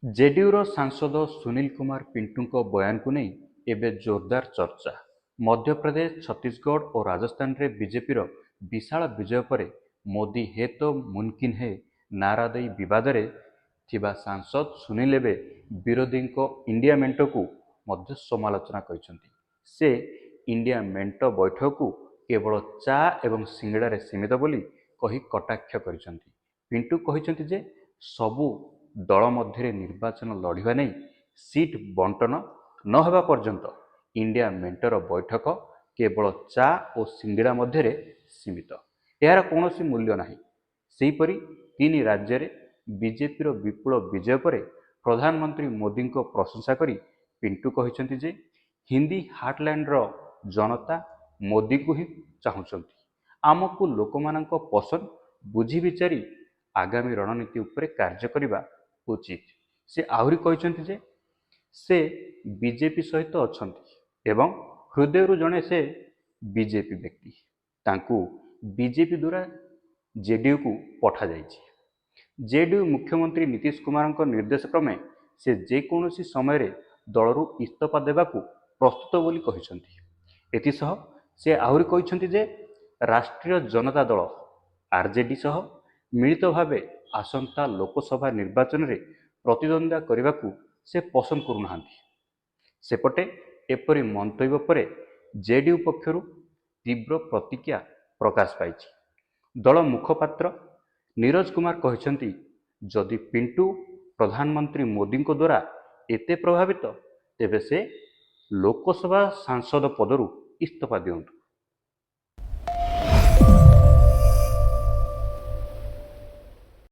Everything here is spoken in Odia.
ଜେଡିୟୁର ସାଂସଦ ସୁନୀଲ କୁମାର ପିଣ୍ଟୁଙ୍କ ବୟାନକୁ ନେଇ ଏବେ ଜୋରଦାର ଚର୍ଚ୍ଚା। ମଧ୍ୟପ୍ରଦେଶ, ଛତିଶଗଡ଼ ଓ ରାଜସ୍ଥାନରେ ବିଜେପିର ବିଶାଳ ବିଜୟ ପରେ ମୋଦି ହେ ତୋ ମୁମକିନ୍ ହେ ନାରା ଦେଇ ବିବାଦରେ ଥିବା ସାଂସଦ ସୁନୀଲ ଏବେ ବିରୋଧୀଙ୍କ ଇଣ୍ଡିଆ ମେଣ୍ଟକୁ ମଧ୍ୟ ସମାଲୋଚନା କରିଛନ୍ତି। ସେ ଇଣ୍ଡିଆ ମେଣ୍ଟ ବୈଠକକୁ କେବଳ ଚା ଏବଂ ସିଙ୍ଗଡ଼ାରେ ସୀମିତ ବୋଲି କହି କଟାକ୍ଷ କରିଛନ୍ତି। ପିଣ୍ଟୁ କହିଛନ୍ତି ଯେ, ସବୁ ଦଳ ମଧ୍ୟରେ ନିର୍ବାଚନ ଲଢ଼ିବା ନେଇ ସିଟ୍ ବଣ୍ଟନ ନ ହେବା ପର୍ଯ୍ୟନ୍ତ ଇଣ୍ଡିଆ ମେଣ୍ଟର ବୈଠକ କେବଳ ଚା ଓ ସିଙ୍ଗଡ଼ା ମଧ୍ୟରେ ସୀମିତ। ଏହାର କୌଣସି ମୂଲ୍ୟ ନାହିଁ। ସେହିପରି ତିନି ରାଜ୍ୟରେ ବିଜେପିର ବିପୁଳ ବିଜୟ ପରେ ପ୍ରଧାନମନ୍ତ୍ରୀ ମୋଦିଙ୍କ ପ୍ରଶଂସା କରି ପିଣ୍ଟୁ କହିଛନ୍ତି ଯେ, ହିନ୍ଦୀ ହାର୍ଟଲ୍ୟାଣ୍ଡର ଜନତା ମୋଦିଙ୍କୁ ହିଁ ଚାହୁଁଛନ୍ତି। ଆମକୁ ଲୋକମାନଙ୍କ ପସନ୍ଦ ବୁଝି ବିଚାରି ଆଗାମୀ ରଣନୀତି ଉପରେ କାର୍ଯ୍ୟ କରିବା ଉଚିତ। ସେ ଆହୁରି କହିଛନ୍ତି ଯେ, ସେ ବିଜେପି ସହିତ ଅଛନ୍ତି ଏବଂ ହୃଦୟରୁ ଜଣେ ସେ ବିଜେପି ବ୍ୟକ୍ତି। ତାଙ୍କୁ ବିଜେପି ଦ୍ୱାରା ଜେଡିୟୁକୁ ପଠାଯାଇଛି। ଜେଡିୟୁ ମୁଖ୍ୟମନ୍ତ୍ରୀ ନୀତିଶ କୁମାରଙ୍କ ନିର୍ଦ୍ଦେଶ କ୍ରମେ ସେ ଯେକୌଣସି ସମୟରେ ଦଳରୁ ଇସ୍ତଫା ଦେବାକୁ ପ୍ରସ୍ତୁତ ବୋଲି କହିଛନ୍ତି। ଏଥିସହ ସେ ଆହୁରି କହିଛନ୍ତି ଯେ, ରାଷ୍ଟ୍ରୀୟ ଜନତା ଦଳ ଆରଜେଡି ସହ ମିଳିତ ଭାବେ ଆସନ୍ତା ଲୋକସଭା ନିର୍ବାଚନରେ ପ୍ରତିଦ୍ୱନ୍ଦ୍ୱିତା କରିବାକୁ ସେ ପସନ୍ଦ କରୁନାହାନ୍ତି। ସେପଟେ ଏପରି ମନ୍ତବ୍ୟ ପରେ ଜେଡିୟୁ ପକ୍ଷରୁ ତୀବ୍ର ପ୍ରତିକ୍ରିୟା ପ୍ରକାଶ ପାଇଛି। ଦଳ ମୁଖପାତ୍ର ନୀରଜ କୁମାର କହିଛନ୍ତି, ଯଦି ପିଣ୍ଟୁ ପ୍ରଧାନମନ୍ତ୍ରୀ ମୋଦିଙ୍କ ଦ୍ୱାରା ଏତେ ପ୍ରଭାବିତ, ତେବେ ସେ ଲୋକସଭା ସାଂସଦ ପଦରୁ ଇସ୍ତଫା ଦିଅନ୍ତୁ।